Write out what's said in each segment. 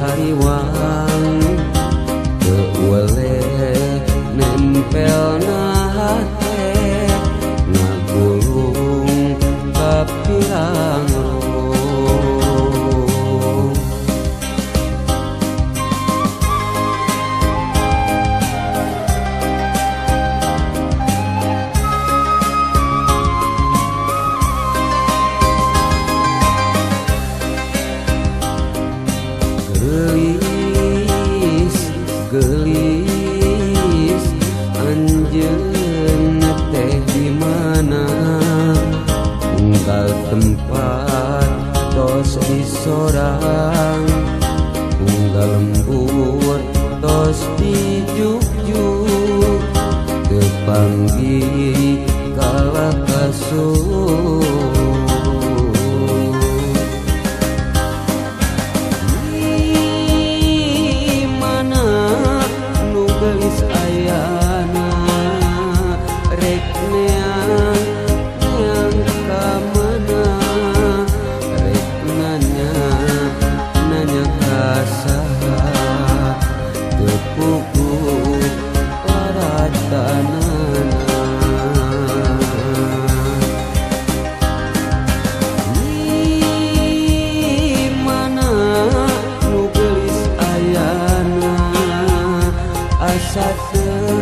hariwang teu weleh nempel na hate ngagulung ka pirang roh. Geulis, geulis, anjeun teh di mana? Unggal tempat tos disorang, unggal lembur tos dijugjuk, teu panggih kalah kasur. Geulis ayana rek neang neang ka mana, rek nanya nanya ka saha, teu puguh waratanana. Di mana nu geulis ayana, asa teu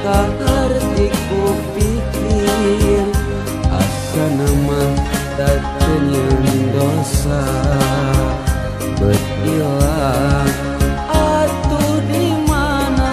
kaharti ku pikir, asana mah teu nyeun dosa, beut ilang atuh di mana.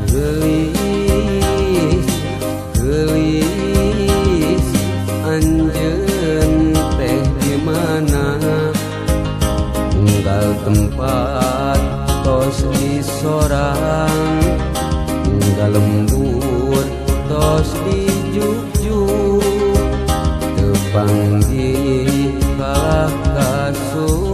Geulis, geulis, anjeun teh di mana? Unggal tempat tos disorang, unggal lembur tos dijugjuk, teu panggih kalah kasur.